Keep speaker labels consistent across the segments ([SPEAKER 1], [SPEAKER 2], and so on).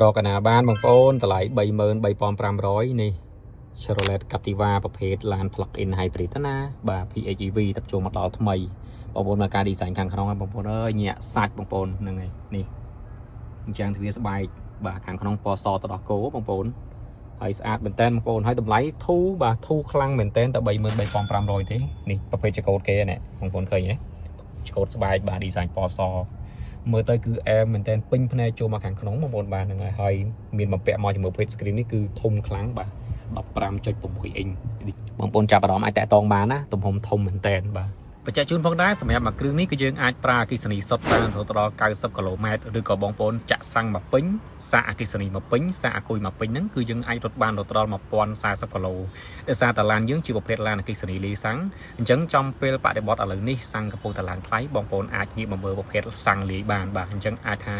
[SPEAKER 1] រកកណាបានបងប្អូនតម្លៃ33,500នេះ Chevrolet Captiva ប្រភេទឡាន plug-in hybrid ណាបាទ PHEV ទឹកចូលមកដល់ថ្មីបងប្អូនមកការ design ខាងក្នុងហ្នឹងបងប្អូនអើយញាក់សាច់បងប្អូនហ្នឹងហើយនេះអញ្ចឹងទ្វារស្បែកបាទខាងក្នុងពណ៌សទៅដល់គោបងប្អូនហើយស្អាតមែនតើបងប្អូនហើយតម្លៃធូរបាទធូរខ្លាំងមែនតើតែ33,500ទេនេះប្រភេទចកោតគេនេះបងប្អូនឃើញទេចកោតស្បែកបាទ design ពណ៌សមើលទៅគឺអែមមែនតើពេញភ្នែកចូលមកខាងក្នុងបងប្អូនបាទហ្នឹងហើយហើយមានបំពាក់មកជាមួយប្រភេទ screen នេះគឺធំខ្លាំងបាទ15.6អ៊ីញបងប្អូនចាប់អារម្មណ៍អាចតាក់ទងបានណាទំហំធំមែនតើបាទបញ្ជាក់ជូនផងដែរសម្រាប់មួយគ្រឿងនេះគឺយើងអាចប្រើអគ្គិសនីសុទ្ធបានរហូតដល់90គីឡូម៉ែត្រឬក៏បងប្អូនចាក់សាំងមកពេញសាកអគ្គិសនីមកពេញសាកអាគុយមកពេញហ្នឹងគឺយើងអាចរត់បានរហូតដល់1040គីឡូដោយសារតែឡានយើងជាប្រភេទឡានអគ្គិសនីលាយសាំងអញ្ចឹងចំពេលបរិបទឥឡូវនេះសាំងកំពុងតែឡើងថ្លៃបងប្អូនអាចងាកមកមើលប្រភេទសាំងលាយបានបាទអញ្ចឹងអាចថា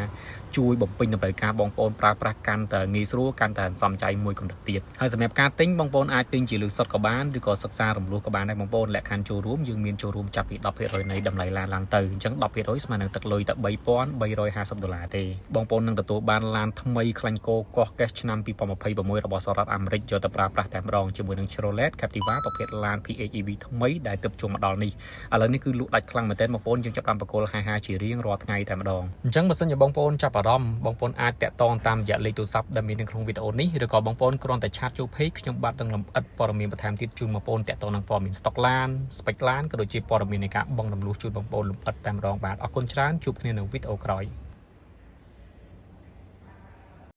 [SPEAKER 1] ជួយបំពេញតម្រូវការបងប្អូនប្រើប្រាស់កាន់តែងាយស្រួលកាន់តែសំចៃមួយកម្រិតទៀតហើយសម្រាប់ការទិញបងប្អូនអាចទិញជាលុយសុទ្ធក៏បានឬក៏សិក្សារំលោះក៏បានដែរបងប្អូនលក្ខខណ្ឌចូលរួមយើងមានចូលរួមចាប់ពី10%នៃតម្លៃឡានឡើងទៅអញ្ចឹង10%ស្មើនឹងទឹកលុយតែ3350ដុល្លារទេបងប្អូននឹងទទួលបានឡានថ្មីខ្លាញ់គោកោះកេះឆ្នាំ2026របស់សហរដ្ឋអាមេរិកយកទៅប្រើប្រាស់តែម្ដងជាមួយនឹង Chevrolet Captiva ប្រភេទឡាន PHEV ថ្មីដែលទើបចូលមកដល់នេះឥឡូវនេះគឺលក់ដាច់ខ្លាំងមែនទែនបងប្អូនយើងចាប់បានបកគល55ជារៀងរាល់ថ្ងៃតែម្ដងអញ្ចឹងបើសិនជាបងប្អូនចាប់អារម្មណ៍បងប្អូនអាចតាក់ទងតាមរយៈលេខទូរស័ព្ទដែលមាននៅក្នុងវីដេអូនេះឬក៏បងប្អូនគ្រាន់តែchat ចូល page ខ្ញុំបាទនឹងលម្អិតព័ត៌មានបន្ថែមទៀតជូនបងប្អូនតាក់ទងនឹងព័ត៌មាន stock ឡាន spec ឡានក៏ដូចជាព័ត៌មាននៃការបង់រំលោះជូនបងប្អូនលម្អិតតែម្ដងបាទអរគុណច្រើនជួបគ្នានៅវីដេអូក្រោយ។